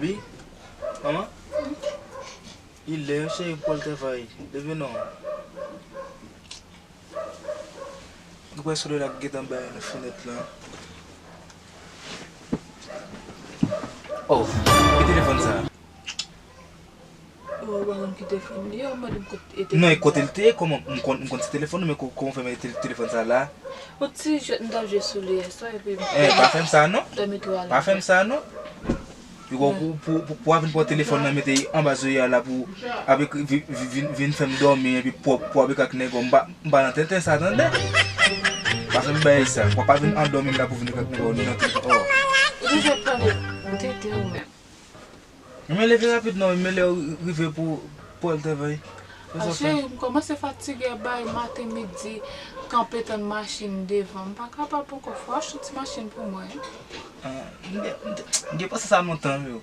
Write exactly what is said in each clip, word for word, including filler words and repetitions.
Wi, manman? Li lè, cheri, pou al travay. Leve non. Ou wè solèy la k gentan bay nan fenèt lan. Oh, ki telefòn sa? Oh, ou pa konn ki telefòn li ye, ou mande m kot e telefòn. Non, e kote l te ye, kòman m konn, m konn se telefòn ou, men ko-, kòman w fè mete tel-, telefòn sa la? Yon ti jwèt m t ap jwe sou li yè swa, epi m... Eh, pa fè m sa non. Dòmi tou ale. Pa fè m sa non. Pou, pou, pou, pou, pou w vin pran telefòn nan, mete anba zoya la pou avèk vi-, vi-, vin, vin fè m dòmi, epi pou, pou avèk ak nèg, m pa, m pa nan tenten sa, tande? Pa fè m bagay sa. W pa vin andòmi m la pou vin ak nèg, ou nan tenten. Oh. Ou te fè pale tenten ou menm. Men leve rapid non, men lè w rive pou, pou al travay. Ah, cheri, m kòmanse fatige bay maten, midi, kanpe tann machin devan. M pa kapab ankò, fò w achte yon ti machin pou mwen. Ah, m gen, m te, m gen panse sa lontan, wi.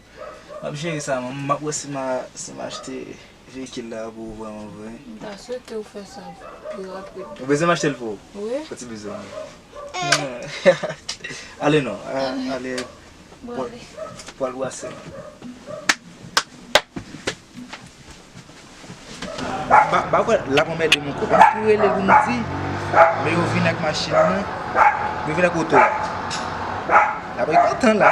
M ap jere sa, man. M ap wè si m a, si m achte veyikil la pou ou vrèman vre. M ta swete w fè sa pi rapid. Ou bezwen m achte l pou ou? Wi. Ou ti bezwen. Ale non, a-, ale. Bon, pou, ale. Pou al brase. Ba, ba, ba, wè, l ap anmède m ankò. Ban m tou rele pou m di, men yo vin ak machin nan, yo vin ak oto a. L ap kontan la.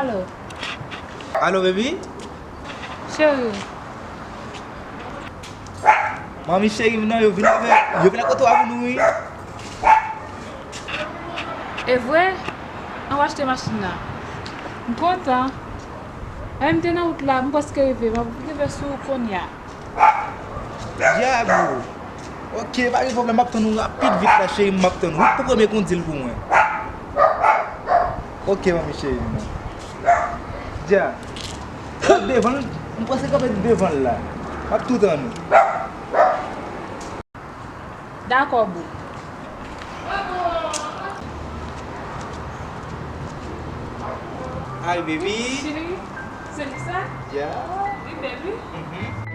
Alo. Alo, baby? Cheri. Manmi cheri m nan, yo vin avè, yo vin ak oto a pou nou, wi. E vre? An w achte machin nan. M kontan. Lè m te nan wout la, m prèske rive, m ap rive sou ou kounye a. Dyab ou! Ok, pa gen pwoblèm, m ap tann ou rapid vit la, cheri m, m ap tann ou. Ou pou premye konn di l pou mwen. Ok, manmi cheri m nan. Dya. Devan l, m panse kanpe devan l la. M ap tou tann ou. Dakò, boo. Hi, baby. Cheri, se li sa? Yeah. Wi, baby. Mhm.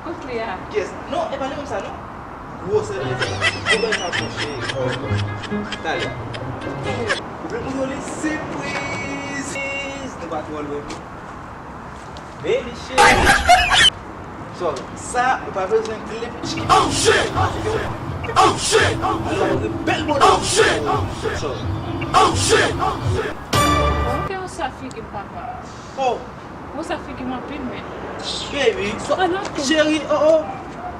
Kote a? Yes. Non, e pa li menm sa, non. Gwosè bagay sa. Gwo bagay sa, monchè. Talè. Ou vle pou nou li sipriz. Nou pa twò lwen. Baby chérie. So, sa, nou pa bezwen kle pou tchiki. Oh shit! Oh shit! Oh shit! Alò, nou bèl bonè. Oh shit! Oh shit! So. Oh shit! Ok, ou sa figi m, papa. Oh. Ou sa figi m anpil, men. Baby, so, cheri, oh, oh.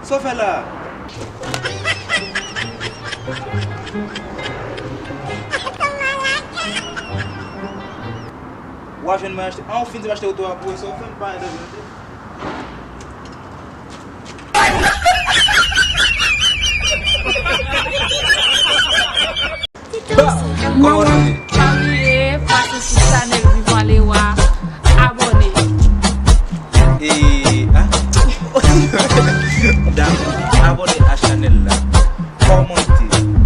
Sa w fè la? W a jwenn mwen achte, an, ou fin di m achte oto a pou ou, sa w fè m pa entèvyou. Kòman w ye? Pa bliye pase sou chanèl Vivan Lewa, abòne. E, a? Dakò. Abòne a chanèl la. Kòmante,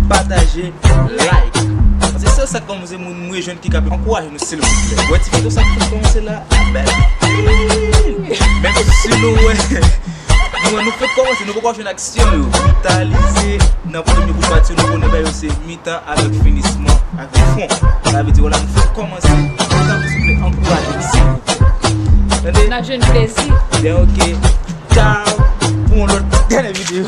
pataje, like. Paske se sa k ban m, se moun m rejwenn ki ka ankouraje nou, silvouplè. Wè ti videyo sa k fèk kòmanse la, bèl. Menm si nou wè, nou wè nou fèk kòmanse, nou poko jwenn aksyon yo. Vitalize nan premye bout pati, nou konnen bagay yo se mitan avèk finisman, avèk fon. Sa vle di, wala, nou fèk kòmanse. Tanpri, silvouplè, ankouraje nou, silvouplè. Tande? N ap jwenn plezi. Byen, ok. Ciao. Pou yon lòt dènye videyo.